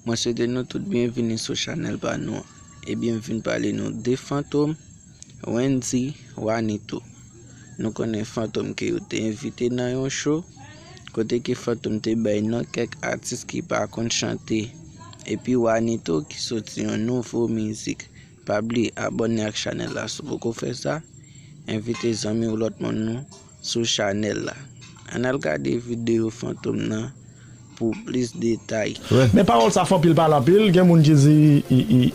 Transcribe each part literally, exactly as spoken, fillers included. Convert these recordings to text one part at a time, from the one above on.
Mwen swete nou tout byenvini sou chanèl pa nou an. Ebyen, m vin pale nou de Fantom, Wendy, Wanito. Nou konnen Fantom ke yo te envite nan yon show, kote ke Fantom te bay non kèk atis ki pa konn chante. Epi Wanito ki soti yon nouvo mizik. Pa bliye abòne ak chanèl la si w poko fè sa. Envite zanmi w, lòt moun nou sou chanèl la. Ann al gade videyo Fantom nan pou plis detay. Men pawòl sa fè anpil pale anpil. Gen moun ki di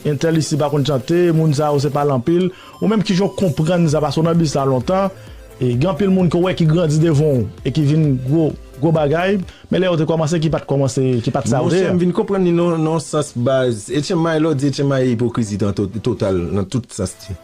entèl isi pa konn chante, moun sa yo se pale anpil. Ou menm kijan w konprann sa, paske w nan biz la lontan, e gen anpil moun ke w wè ki grandi devan w e ki vin gwo gwo bagay, men lè yo te kòmanse ki pa t kòmanse, ki pa t sa yo te ye. Monchè, m vin konprann li nan yon sans baz. H M I, lè w di H M I, ipokrizi total nan tout sans li.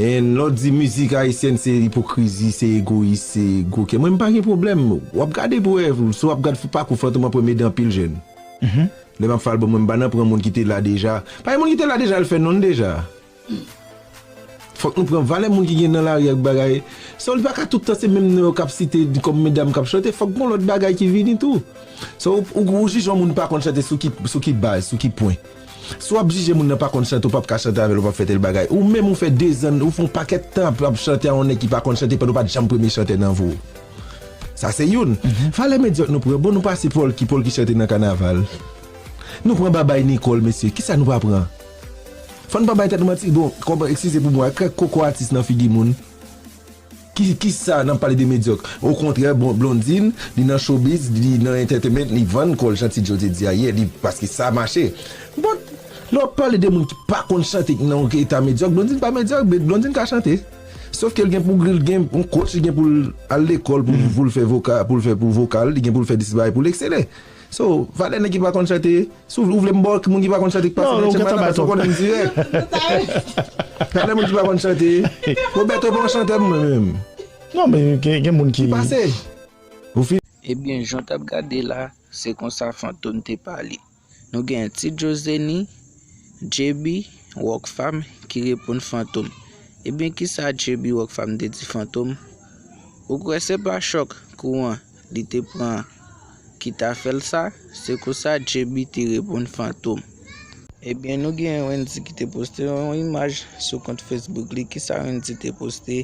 And lè w di mizik ayisyèn se ipokrizi, se egoyis, se gwo kè. Mwen m pa gen pwoblèm. W ap gade pou w wè, si w ap gad pakou Fantom an premye de anpil jèn. Lè m ap fè albòm mwen, m pa nan pran moun ki te la deja. Pa gen moun ki te la deja al fè non l deja. Fòk nou pran valè moun ki gen nan lari ak bagay. So li pa ka tout tan se menm non yo k ap site kòm medam k ap chante, fòk gon lòt bagay ki vini tou. So ou, ou, ou jije yon moun pa konn chante sou ki, sou ki baz, sou ki pwen? Si w ap jije moun nan pa konn chante, ou p ap ka chante avè l, ou p ap fè tèl bagay. Ou menm ou fè dezan, ou fè yon pakèt tan ap, ap chante a yon nèg ki pa konn chante pandan w pa t janm premye chantè nan vi w. Sa se youn. Valè medyòk nou pran. Bon, nou pase Pòlki, Pòlki chante nan kanaval. Nou pran Babay Nicole, mesye. Kisa nou pa pran? Fò n pa bay tèt nou manti. Bon, kòman, eskize pou mwen, kèk koko atis nan figi moun. Ki, kisa n ap pale de medyòk? Okontrè, bon, Blondine, li nan showbiz, li nan entertainment, li vann kò l, jan Ti Joe te di a yè, li, paske sa mache. But, lè w ap pale de moun ki pa konn chante, ki nan yon eta medyòk, Blondine pa medyòk, Blondine ka chante. Sòf ke l gen pou l gen yon coach, li gen pou l al lekòl pou, pou l fè vokal, pou l fè pou vokal, li gen pou l fè dis bagay pou l eksele. So, valè nèg ki pa konn chante, si w vle m ba w moun ki pa konn chante ki pase nan H M I la, paske w konnen m dirèk. Valè moun ki pa konn chante, Roberto pa yon chantè mwen menm. Non, men gen, gen moun ki. Ki pase. Ou fin. Ebyen, jan w t ap gade la, se konsa Fantom te pale. Nou gen Ti Joe Zeni, J B, Rockfam ki reponn Fantom. Ebyen, kisa J B Rockfam te di Fantom? Ou kwè se pa chòk kouran li te pran ki ta fè l sa? Se konsa J B te reponn Fantom. Ebyen, nou gen Wendy ki te poste yon imaj sou kont Facebook li. Kisa Wendy te poste?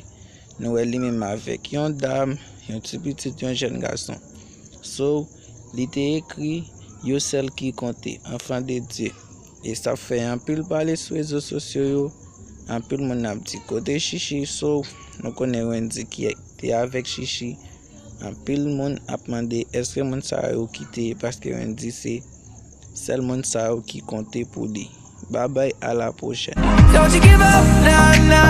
Nou wè li menm avèk yon dam, yon ti pitit, yon jèn gason. So, li te ekri, yo sèl ki konte, enfant de Dieu. E sa fè anpil pale sou rezo sosyo yo, anpil moun ap di kote Chichi, so, nou konnen Wendy ki te avèk Chichi. Anpil moun ap mande èske moun sa yo kite paske Wendy se sèl moun sa yo ki konte pou li. Babay, a la pwochèn. Don't you give up, nah, nah.